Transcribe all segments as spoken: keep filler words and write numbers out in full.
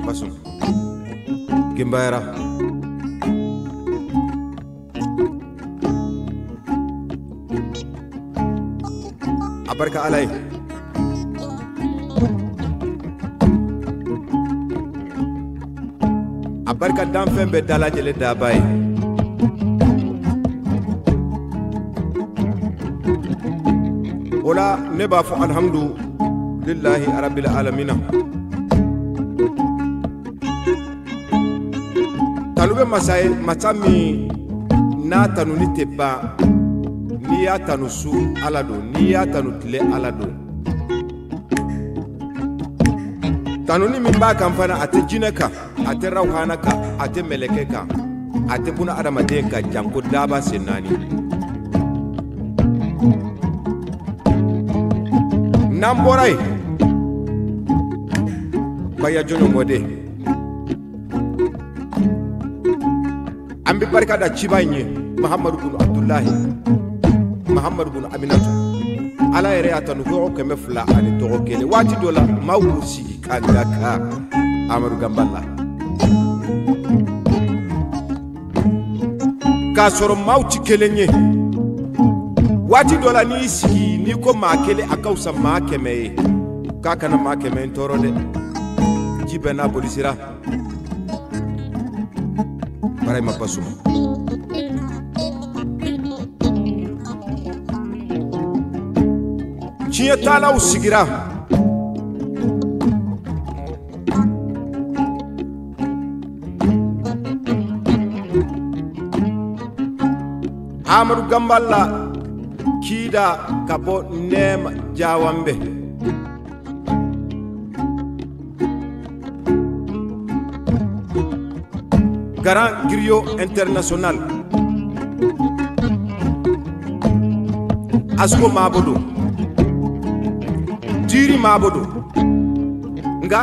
Basum. Gimbayara. A barka Ala ye. A barika danfɛn bɛɛ dalajɛlen daba ye. O la, ne b'a fɔ alihamudulilahi arabil alamina. Tanu bɛ masa ye, masa min n'a tanuni tɛ ban. N'i y'a tanu su, Ala don. N'i y'a tanu tile, Ala don. Tanuni min b'a kan fana, a tɛ jinɛ kan, a tɛ rawhana kan, a tɛ mɛlɛkɛ kan, a tɛ buna adamaden kan, janko daba sen naani. N'an bɔra yen, Baya Jɔnjɔn Mɔden, an bɛ barika da ciba in ye, Mahamadu bunu Abudulayi, Mahamadu bunu Aminatu. Ala yɛrɛ y'a tanu tɔgɔ kɛmɛ fila ani tɔgɔ kelen. Waati dɔ la, maaw b'u sigi ka n ka kan Amadu Gambala, k'a sɔrɔ maaw tɛ kelen ye. Waati dɔ la, n'i y'i sigi, n'i ko maa kelen, a ka fisa maa kɛmɛ ye. K'a kana maa kɛmɛ in tɔɔrɔ dɛ. Ji bɛɛ n'a boli sira. Barahima Basuma. Tiɲɛ taalaw sigira. Amadu Gambala, kida ka bɔ Nɛɛma Jawanbe. Grand griot international. Asko maabo don. Tiri maabo don. Nka,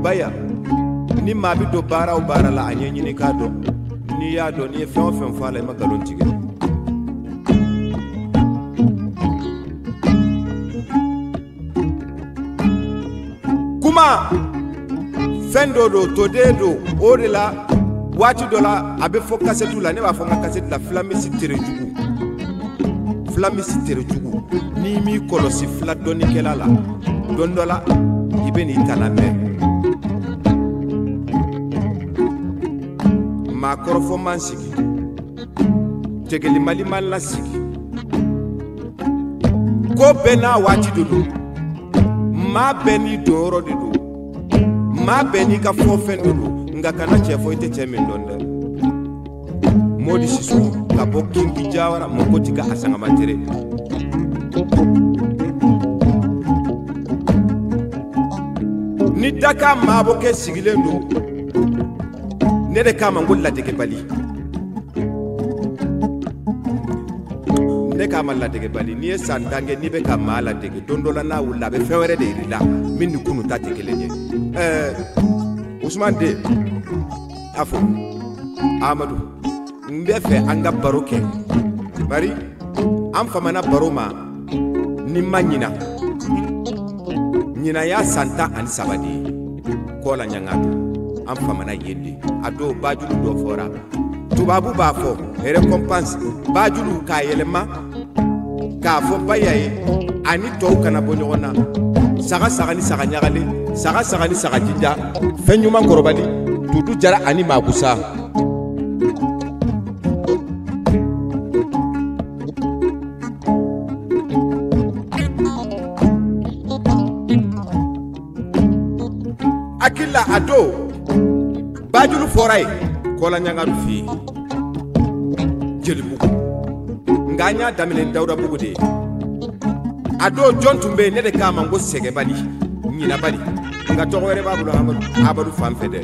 Baya, ni maa bɛ don baara o baara la, a ɲɛɲini k'a dɔn. N'i y'a dɔn, n'i ye fɛn o fɛn fɔ a la, i ma nkalon tigɛ. Kuma, fɛn dɔ don, toden don, o de la, waati dɔ la, a bɛ fɔ kasɛti la, ne b'a fɔ n ka kasɛti la, filamisi tere jugu, filamisi tere jugu, n'i m'i kɔlɔsi fila dɔnnikɛla la, don dɔ la, i bɛ n'i tana mɛn. Maa kɔrɔfɔ man sigi. Tegeli Mali ma lasigi. Ko bɛɛ n'a waati de don. Maa bɛɛ n'i donyɔrɔ de don. Maa bɛɛ n'i ka fɔfɛn de don. Nka kana cɛ fɔ i tɛ cɛ min dɔn dɛ. Modi Sisoko ka bɔ Kingi Jawara, Mɔkɔti ka a sangamatere. Ni Dakan maabɔkɛ sigilen don, ne de k'a ma ko ladegebali. Ne k'a ma ladegebali. N'i ye san tan kɛ, n'i bɛ ka maa ladege, don dɔ la n'a wulila, a bɛ fɛn wɛrɛ de yir'i la, min ni kunun ta tɛ kelen ye. Ɛɛ, Usumani den, a fɔ, Amadu, n bɛ fɛ an ka baro kɛ. Bari, an famana baro ma, ni ma ɲina. Ɲinan y'a san tan ani saba de ye. Kɔla Ɲangadu, an famana yen de. A don, bajulu dɔ fɔra. Tubabu b'a fɔ, récompense, bajulu k'a yɛlɛma, k'a fɔ Baya ye, ani tɔw kana bɔ ɲɔgɔn na. Saga, saga ni saga ɲagalen, saga, saga ni saga jinja, fɛn ɲuman kɔrɔbali, Dudu Jara ani Makusa. Hakili la, a don, bajulu fɔra yen, Kɔla Ɲangadu fɛ yen, Jelibugu. Nka an y'a daminɛ Dawudabugu de ye. A don, jɔn tun bɛ yen? Ne de k'a ma ko sɛgɛbali, ɲinabali. Nka tɔgɔ wɛrɛ b'a bolo, Amadu, Amadu fan fɛ dɛ.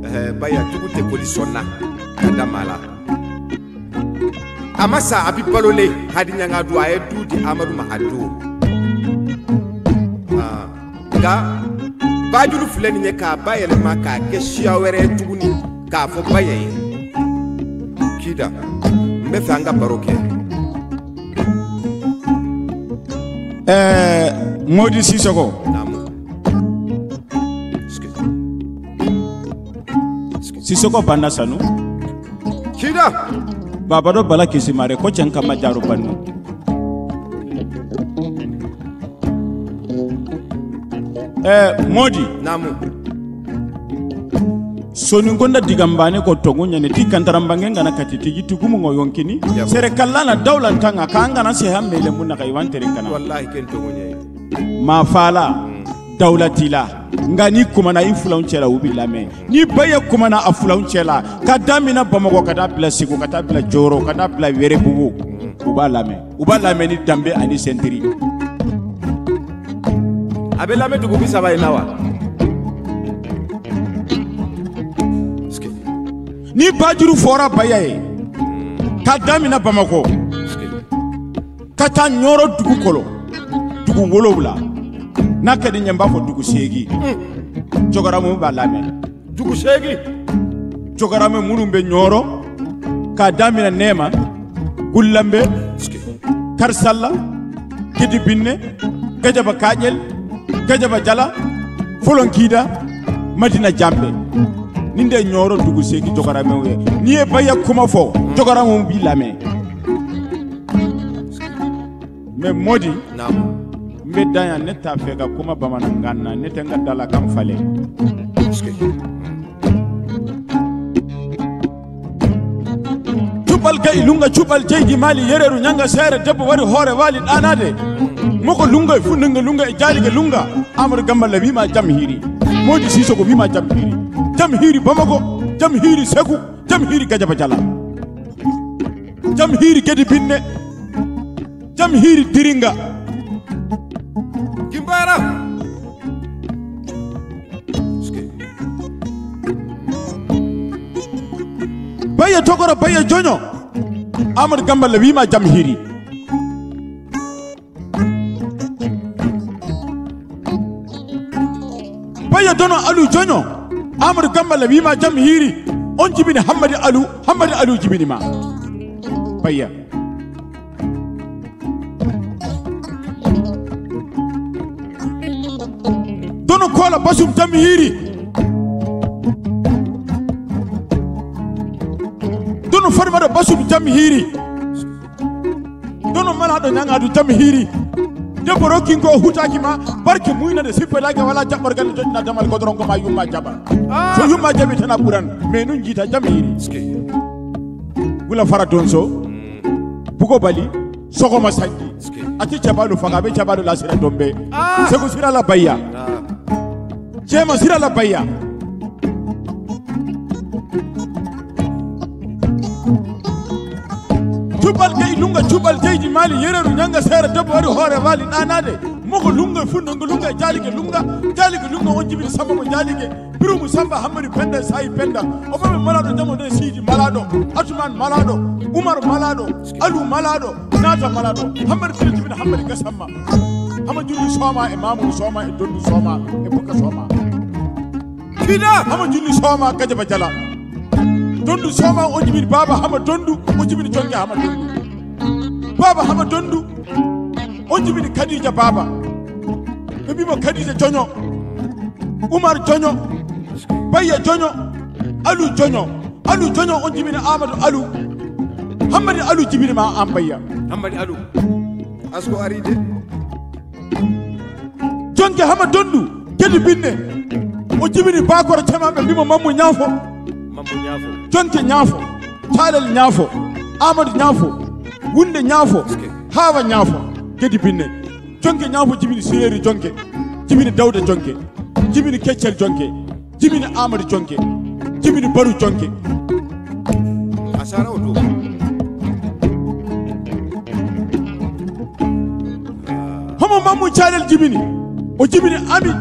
Ɛɛ, Baya, jugu tɛ koli sɔnna ka da maa la. A ma sa, a bɛ balolen. Hadi Ɲangadu, a ye du di Amadu ma a don. Aa, nka Bajulu filɛ nin ye, k'a bayɛlɛma k'a kɛ siya wɛrɛ ye tuguni, k'a fɔ Baya ye. Kida, n bɛ fɛ an ka baro kɛ. Eh, Modi Sisoko. Naam. Sisoko Banda Sanu. Kida. Baba do Bala Kisimare ko cen kama jaru bannu. Eh, Modi. Naam. Soninko nda digambaane ko tonŋu ɲaani ti kantarambanŋe ŋa na kati tigi ti gumu ŋo yonkini. Yabo. Sere kallana dawla ntaŋa ka ŋa na seha mele mun na ka iwantere kana. Wallahi ken tonŋu ɲaani. Ma fala. Mm. Dawla tila. Ŋa ni kumana i fulaw cɛla u bi lame. Ni baye kumana a fulaw cɛla. Ka damina Bamako ka taa bila Segu ka taa bila Joro ka taa bila Werebugu. Mm. U b'a lame. U b'a lamɛn ni danbe ani sentiri. A bɛ lamɛn dugu bi saba in na wa? Ni bajuru fɔra Baya ye, ka damina Bamakɔ, ka taa Ɲɔrɔ dugu kɔnɔ, dugu wolonwula, n'a ka di n ye, n b'a fɔ dugu seegin. Jɔkɔrɔmu b'a lamɛn. Dugu seegin. Jɔkɔrɔmɛ minnu bɛ Ɲɔrɔ, k'a daminɛ Nɛma, Gullanbe, Karisala, Gedebinne, Gajaba Kaɲɛli, Gajaba Jala, Folonkida, Madina Janbe. Nin de ye Ɲɔrɔ dugu seegin jɔkɔrɔmɛw ye. N'i ye Baya kuma fɔ, jɔkɔrɔmɛw b'i lamɛn. Mais Modi, naamu, n bɛ da yan, ne t'a fɛ ka kuma bamanankan na, ne tɛ n ka dalakan falen. Cuɓal ga'i lunga, cuɓal jeydi Mali, yereeru ɲanga seere, debbo wari hoore waali ɗaanaade. Moko lunga e funnange lunga e jaalige lunga, Amadou Gamballa wiima jam hiiri. Modi Sisoko wiima jam hiiri. Jam hiiri Bamako, jam hiiri Segu, jam hiiri Gajaba Jala. Jam hiiri Gedebinne. Jam hiiri Diringa. Gimbara. Baya Togoro, Baya Joɲo. Amadou Gamballa wiima jam hiiri. Baya Dono Alu Joɲo. Amadou Gamballa wiima jam hiiri. On jibini Hammadi Alu. Hammadi Alu jibini ma. Baya. Dono Koola Basum jam hiiri. Dono Farmata Basum jam hiiri. Dono Malaaɗo Ɲaŋaadu jam hiiri. Debbo rokkinko o hutaaki ma, barke muynande sippetaake, walaa jaɓɓorgal ne joƴƴina damal godoron ko ma yumma jaɓa. Ah. So yumma jaɓi tan a ɓuran. Mais nun jiita jam hiiri. Gula Fara Donso. Bugo Bali. Sogoma sanji. Ati cabalu faga be cabalu la sira dombe. Ah. Segu sira la Baya. Ah. Jema sira la Baya. Cuɓal gay lunga, cuɓal jeydi Mali, yereeru ɲanga seere, debbo wari hoore waali ɗaanaade. Moko lunga, fundo ngo lunga, jaalige lunga, jaalige lunga, on jibini Samba mo jaalige. Birumu Samba, Hammadi Penda, Sayi Penda. O ɓaɓe Malaaɗo, jamo nde Siidi Malaaɗo, Atumaan Malaaɗo, Umar Malaaɗo, Alu Malaaɗo, Naata Malaaɗo, Hammadi Penda jibini Hammadi Gasamma. Hama Julli Sooma e Mamudu Sooma e Dondu Sooma e Bukka Sooma. Kida! Hama Julli Sooma Gajaba Jala. Dondu Sooma o jibini Baaba Hama Dondu, o jibini Jonge Hama Dondu. Baaba Hama Dondu, o jibini Kadija Baaba. Ɓe mbii mo Kadija Joɲo, Umar Joɲo, Bayya Joɲo, Alu Joɲo. Alu Joɲo on jibini Amadou Alu. Hammadi Alu jibini ma an Bayya. Hammadi Alu. Asko ari de. Jonke Hama Dondu, Gedebinne. O jibini Bakoro Cema ɓe mbii mo Mammu Ɲaafo. Mammu Ɲaafo. Jonke Ɲaafo. Taalel Ɲaafo. Amadou Ɲaafo. Wunde Ɲaafo. Haawa Ɲaafo. Gedebinne. Jonke Ɲaafo jibini Sireeri Jonke. Jibini Dawda Jonke. Jibini Keccel Jonke. Jibini Amadou Jonke. Jibini Baru Jonke. Asara o to. Homo Mammu Caalel jibini? O jibini Ami.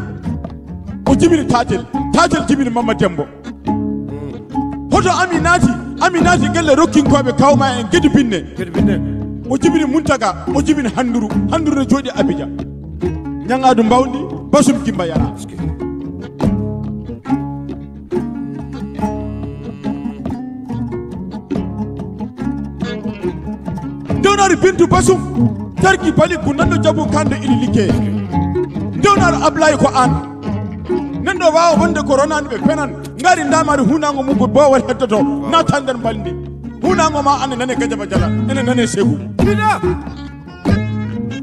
O jibini Taatel. Taatel jibini Mamma Dembo. Hoto Ami naati? Ami naati gelle rokkinkooɓe kawma en Gedebinne. Gedebinne. O jibini Muntaka, o jibini Handuru. Handuru ne jooɗi Abijan. Ɲaŋaadu Mbawndi, Basum Gimba Yara. Dewnaari Bintu Basum. Tarki bali ku nanɗo jabu kande ili liggee. Ndewnaaɗo Ablaye ko aan. Nan ɗo waawa wonde ko ronaani ɓe penan. Ngaari ndaamaari hunaango mum ko boowal heddoto. Naatan nder mbalndi. Hunaango ma ane nane gajaba jala. Ene nane segu.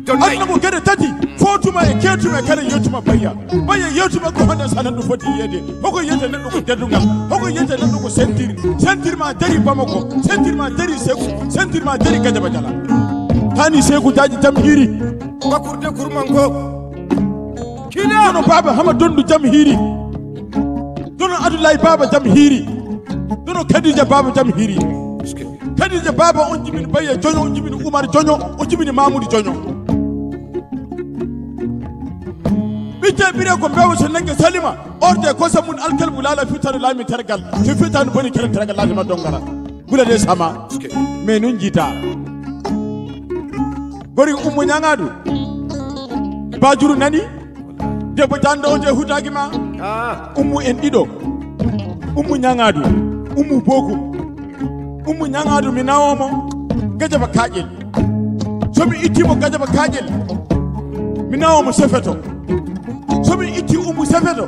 Aduna ko gede tati. Fotuma e ketuma e kare yettuma bayya. Bayya yettuma ko honde sanan ɗum foti yiyede. Hoko yiyete neɗɗo ko teddungal. Hoko yiyete neɗɗo ko sentir. Sentir ma dari Bamako. Sentir ma dari Segu. Sentir ma dari Gajaba Jala. Tani Segu Jaaji jam hiiri. Bakurde kurmanko. Kina. Dono Baba Hama Dondu jam hiiri. Dono Abdoulaye Baba jam hiiri. Dono Khadija Baba jam hiiri. Khadija Baba on jibini Bayya Joño, on jibini Umar Joño, on jibini Mamudu Joño. Ɓitte ɓire ko mbewa so nagge salima, orde kosa mum alkalbu laala fittaandu laami tergal, so fittaandu boni kene tergal laati ma dongara. Gula de sama. Mais nun jiita. Gori ummu ñaŋaadu. Bajuru nani. Debbo janɗo o je hutaaki ma. Ummu en ɗiɗo. Ummu ñaŋaadu. Ummu boku. Ummu ñaŋaadu mi nawo mo. Gajaba kaaƴel. So mi itti mo gajaba kaaƴel, mi nawo mo sefeto. So mi itti ummu sefeto,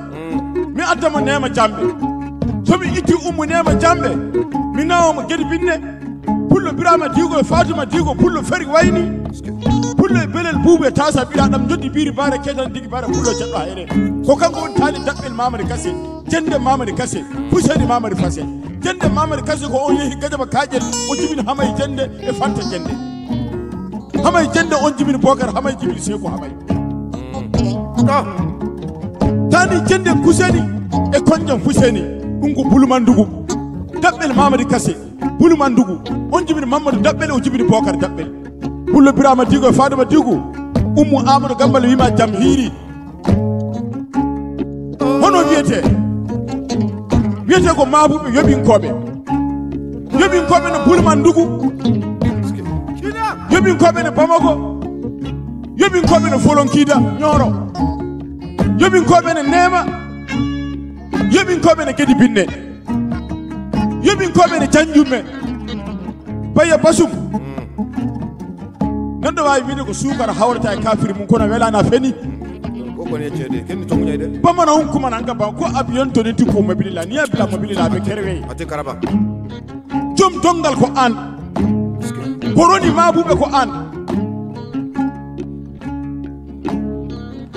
mi adda mo neema jamɓe. So mi itti ummu neema jamɓe, mi nawo mo gedi binne. Pullo Birama Diigo e Fatuma Diigo, Pullo Feri Wayni. Pullo e Belel Buubu e Tasa Bira ɗam joddi biri bare ketan digi bare Pullo ceɗɗo hayre. Ko kanko woni taali daɓɓel Mamadi Kase, jende Mamadi Kase, Fuseni Mamadi Fase. Jende Mamadi Kase ko on yehi Gajaba Kaaƴel, o jibini Hamay Jende e Fanta Jende. Hamay Jende on jibini Bokar, Hamay jibini Seeku Hamay. Tani Jende Kuseni e Konjan Fuseni, ɗum ko Bulumandugu. Daɓɓel Mamadi Kase. Bulu Mandugu, on jibini Mammadu Daɓɓel, o jibini Bookar Daɓɓel. Pullo Birama Digo e Fadama Digo, Ummu Amadou Gambale wiima jam hiiri. Hono wiyetee? Wiyetee ko maabuɓe yoɓinkooɓe. Yoɓinkooɓe no Bulu Mandugu. Yoɓinkooɓe no Bamako. Yoɓinkooɓe no Folonkiida, Ñooro. Yoɓinkooɓe no Neema. Yoɓinkooɓe no Gedi Binne. Yoɓinkooɓe ne janjumɓe. Bayya Basum. Nan ɗo waawi wiide ko suukara hawrata e kaafiri mum, kono welaana feni. Ko kone ceede, kenni tonguñay de. Bamana on kumana anga ba, ko abiyon to ne ti ko mabilila, ni abila mabilila be kerwe. Ate karaba. Jom dongal ko an. Ko roni maabuɓe ko an.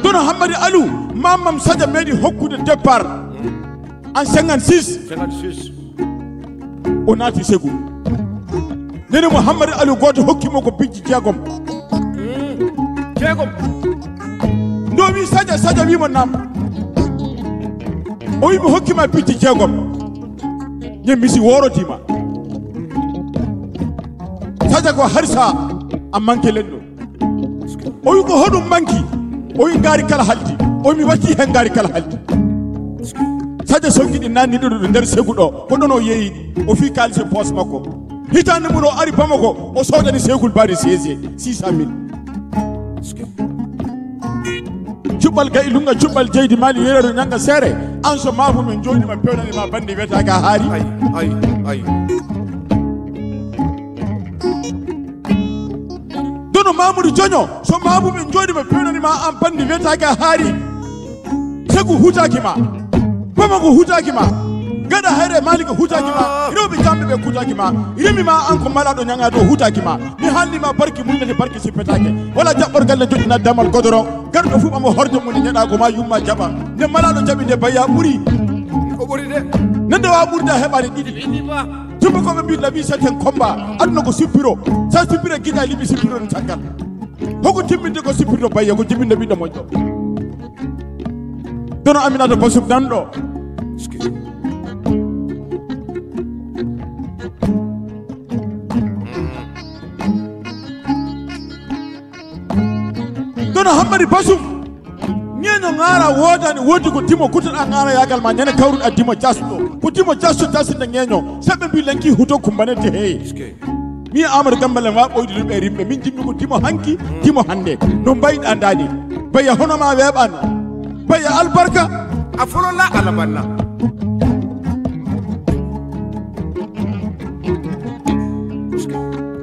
Dono Hammadi Alu, Mamam Sadia meeɗi hokkude départ en cinquante-six. Cinquante-six. O naati Segu. Nene mo Hammadi Alu gooto hokki mo ko bijji jeegom. Jeegom. Ndo wi Sadia, Sadia wi mo nam. O wi mi hokki ma bijji jeegom. Ñe misi wooroti ma. Sadia ko harsa a manke lenno. O wi ko hoɗum manki? O wi ngaari kala haldi. O wi mi watti hen ngaari kala haldi. Sadio sonki ɗi nanni ɗo ɗo nder Segu ɗo. Ko ɗon o yeeyi ɗi. O fii kaalisi e poos makko. Hitaande mum o ari Bamako, o soodani Seegul Baari seese, six cent mille. Cuɓɓal ga'i lunga, cuɓɓal jeydi maali yereero ñanga seere. An so maafu min jooɗi ma pewnani ma bandi wiyetaake a haari. Ay, ay, ay. Dono Mamoudou Joño, so maamu ɓe njooɗi ɓe pewnani ma an bandi wiyetaake a haari. Segu hutaaki ma. Bamako hutaaki ma. Gaɗa hayre Malika hutaaki ma. Rewɓe jamɓe ɓe hutaaki ma. Rimi ma an ko malaɗo ñaŋaado hutaaki ma. Mi haalni ma barki mullete barki sippetaake. Wala jaɓɓorgal ne joɗɗina damal godoro. Garɗo fu ɓamo horjo mum ne ñaɗa ko ma yumma jaɓa. Nde malaɗo jaɓi nde baya ɓuri. Ko ɓuri de. Nde ndewa ɓurda heɓani ɗiɗi. Tumba ko ɓe mbi labi seten combat. Aduna ko sippiro. Sa sippiro gida libi sippiro no caggal. Hoko timminde ko sippirto bayya ko jibbinde ɓiɗɗo moƴƴo. Dono Aminata Basum nan ɗo. Dono Hammadi Basum. Ñeeño ŋaara woodani, woodi ko dimo kutoɗaa ŋaarayaagal ma, ñande kawruɗaa dimo jasɗo. Ko dimo jasɗo jasinta ñeeño. Seɓɓe mbi lenki huto kumbane te heeye. Mi Amadou Gambale ma ɓoydi ɗum e rimɓe. Min jimmi ko dimo hanki, dimo hannde. No mbayɗaa ndaani. Baya hono ma weeɓaani. Baya albarka. A folola alabanna.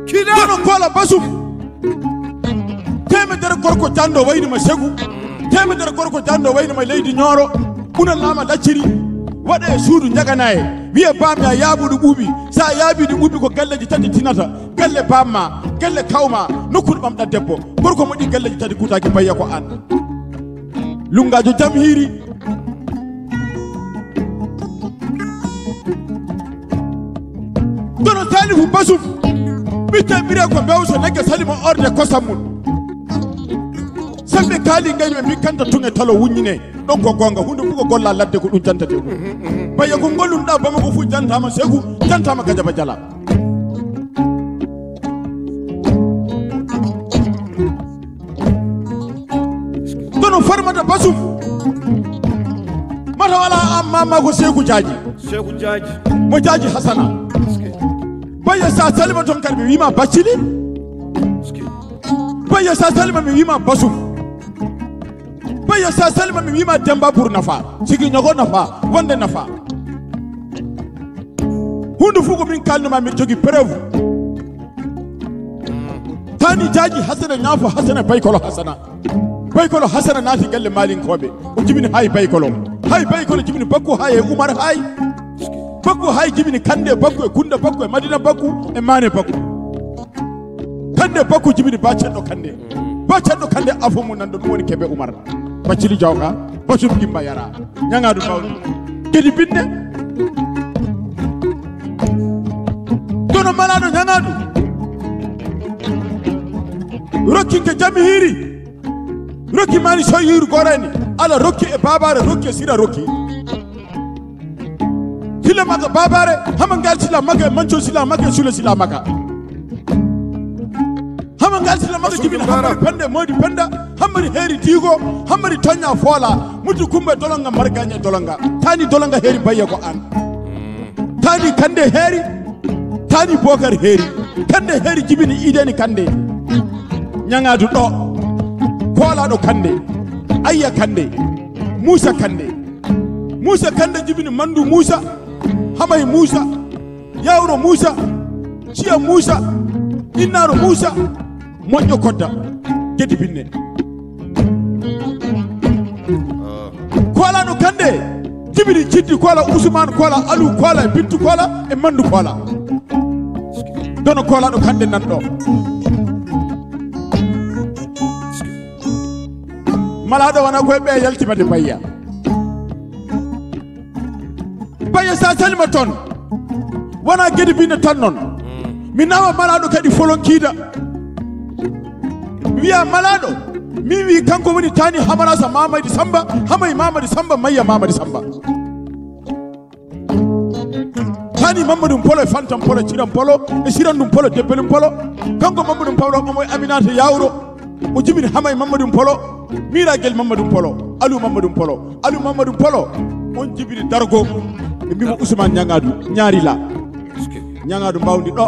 Kiɗa. Kono Kola Basum. Teemedere gorko janɗo wayni ma Segu. Teemedere gorko janɗo wayni ma leydi Ñooro. Ɓuna laama lacciri. Waɗa e suudu njaganaye. Wiye baam ya yaaɓuɗo ɓuuɓi. So a yaaɓiiɗo ɓuuɓi ko galleeji tati tinata. Galle baam ma, galle kaw ma, nokkuure ɓamɗa debbo. Gorko moƴƴi galleeji tati kutaaki bayya ko aan. Lunngaajo jam hiiri. Kono Salifu Basum, ɓitte ɓire ko mbewso nagge salima orde kosam mum. Sembe kaali ngañu e mbikkanta tun e talo wuññine. Ɗon ko goonga, huunde fof ko golla ladde ko ɗum jantete. Bayya ko ngollunɗaa Bamako fof jantaama Segu, jantaama Gajaba Jala. Kono Farmata Basum, mata wala am mama ko Seeku Jaaji. Seeku Jaaji. Mo Jaaji Hasana. Bayya sa salima ton kadi ɓe wima Baccili. Bayya sa salima mi wima Basum. Bayya sa salima mi wima Demba pour nafa. Sigi ñogo nafa, wonde nafa. Huunde fof ko min kaalnuma, miɗo jogii preuve. Taani Jaaji Hasana, ñaafo Hasana, Baykolo Hasana. Baykolo Hasana naati galle Maalinkooɓe. O jibini Haay Baykolo. Haay Baykolo jibini Bakku Haay e Umar Haay. Bakku Haay jibini Kannde Bakku e Kunnda Bakku e Madina Bakku e Maane Bakku. Kannde Bakku jibini Ba Ceerno Kannde. Ba Ceerno Kannde afo mum nan ɗo ɗum woni Kebe Umar. Baccili Jawka, Basum Gimba Yara. Ñaŋaadu mawɗo. Kedi binne. Kono malaaɗo ñaŋaadu. Rokkinke jam hiiri. Rokki maani soy yiiru gorani. Ala rokki e baabaare rokki e sira rokki. Sila maka babare, hama ngal sila maka, manco sila maka, sula sila maka. Hama ngal sila maka, jibini hammari pende, modi penda, hammari heri digo, hammari tonya fola, mutu kumba dolonga marganya dolonga. Tani dolonga heri bayya ko an. Tani kande heri, tani bokar heri, kande heri jibini ideni kande. Ñaŋaadu ɗo, koolaɗo kande, ayya kande, Musa kande. Muusa Kande jibini Manndu Muusa, Hamay Muusa, Yawro Muusa, Ciya Muusa, Innaaro Muusa, Moƴƴo Kodda, Gedi Binne. Koolaano Kande jibini Ciddi Koola, Usmaan Koola, Alu Koola, e Bintu Koola, e Manndu Koola. Dono koolaɗo Kande nan ɗo. Malaaɗo wona koye ɓe yalti mande Bayya. Bayya sa salima toon, wona Gedi Binne tan noon. Mi nawa malaaɗo kadi folonkiida. Mi wiya malaaɗo, min wi kanko woni taani Hamarasa Mamadi Samba, Hamay Mamadi Samba, Mayya Mamadi Samba. Hani Mamadou Polo e Fantam Polo, Ciram Polo, e Cirandum Polo, Debbelum Polo. Kanko Mamadou Polo, omo e Aminata Yawro. O jibini Hamay Mamadou Polo, Miragel Mamadou Polo, Aliou Mamadou Polo. Aliou Mamadou Polo, on jibini Dargo. Ɓe mbimo Ousmane Ñaŋadu, Ñaarila. Ñaŋadu mbawdi ɗo.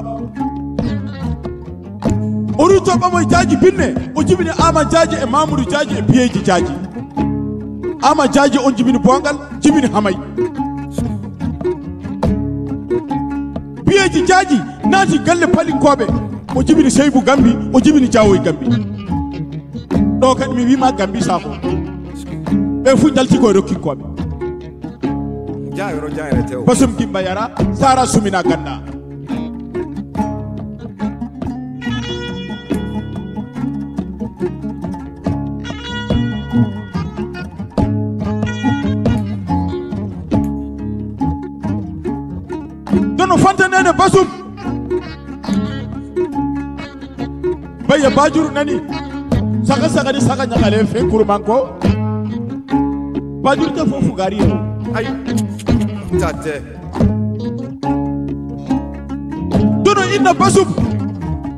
O rutto ɓamoy Jaaji Binne, o jibini Ama Jaaji e Mamoudou Jaaji e Biyeji Jaaji. Ama Jaaji on jibini Bongal, jibini Hamay. Biyeji Jaaji naati galle Palinkooɓe, o jibini Seybu Gambi, o jibini Jaawoy Gambi. Ɗo kadi mi wima Gambi Sako. Ɓe fu jalti koye rokkinkooɓe. Jaayoro jaayre tew. Basum Gimba Yara, Sara Sumina Ganda. Dono Fanta Nene Basum. Bayya Bajuru nani. Saka saka ni saka ñakale fe kurumanko. Bajuru te fofu gari o. Ay. Tate. Dono inna Basum.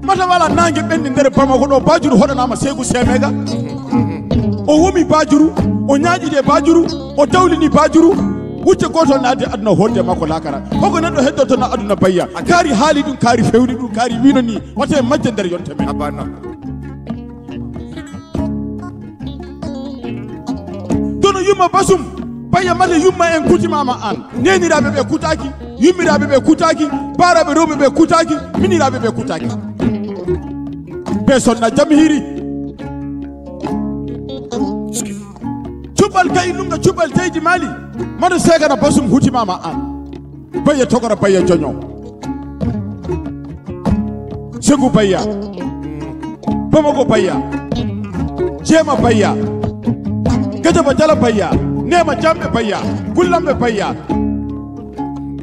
Mata wala nange ɓenni nder Bamako ɗo Bajuru hoɗanama Segu Semega. O wumi Bajuru, o ñaaƴidi e Bajuru, o dawlini Bajuru. Wucce gotol naati aduna honde makko lakara. Hoko neɗɗo heddoto na aduna Bayya. Kaari haali ɗum, kaari fewni ɗum, kaari wino ni. Wate majje nder yonte men. Abana. Dono yumma Basum, Bayya mate yumma en kutimama an. Neniraɓe ɓe kutaki, yummiraaɓe ɓe kutaaki, baaraaɓe rewɓe ɓe kutaaki, miñiraaɓe ɓe kutaaki. Ɓe sonna jam hiiri. Cuɓɓal ga'i lunga, cuɓɓal jeydi Mali. Mano seegana basum hutima ma an. Bayya togora, bayya joño. Segu bayya. Bamako bayya. Jeema bayya. Gajaba jala bayya. Neema jamɓe bayya. Gullamɓe bayya.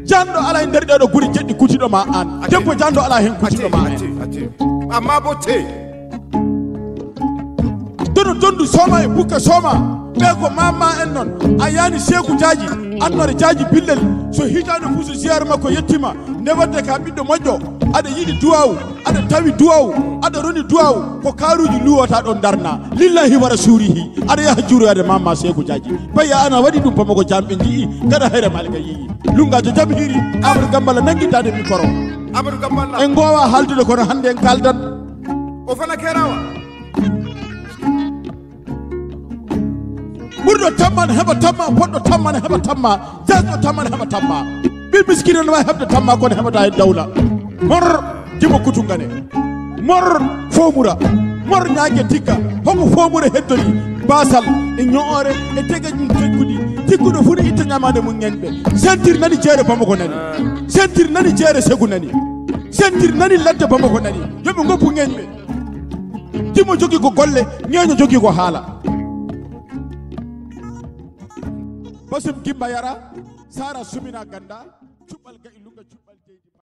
Janɗo alaa e nder ɗee ɗoo gure jeɗɗi kutiiɗo ma an. Debbo janɗo alaa heen kutiiɗo ma an. Amma botte. Dono Dondu Sooma e Bukka Sooma, ɓee ko maama en non. A yaani Seeku Jaaji, Annoore Jaaji Billel. So hitaande fof so ziyaara makko yettiima, nde waɗde ka ɓiɗɗo moƴƴo, aɗa yiɗi duwaawu, aɗa tawi duwaawu, aɗa roni duwaawu, ko kaaruuji luwata ɗon ndarna. Lillahi wa rasuulihi, aɗa yaha juuroyaade maama Seeku Jaaji. Bayya ana waɗi ɗum Bamako, jam ɓe nji'i, gaɗa Hayre Malick yi'i. Lungaajo jam hiiri, Amadou Gambala nanngi daande mikoro. Amadou Gambala. En ngoowaa haaldude kono hannde en kaaldan. O fana keeraawa. Ɓurɗo tamma ne heɓa tamma, poɗɗo tamma ne heɓa tamma, jaasɗo tamma ne heɓa tamma. Ɓii miskiino ne waawi heɓde tamma kono heɓataa hen dawla. Mor Dimo Kutungane. Mor Foomura. Mor Ñaange Tigga. Homo Foomura heddori baasal e ño'ore e tege mum tekkuɗi. Tikkuɗo fuu ne itta ñamaande mum ñeeñɓe. Sentir nani jeere Bamako nani. Sentir nani jeere Segu nani. Sentir nani ladde Bamako nani. Yo ɓe ngoppu ñeeñɓe. Dimo jogii ko golle, ñeeño jogii ko haala. Basum gimba yara, saara sumina ganda, cuɓɓal ga'i lunga cuɓɓal.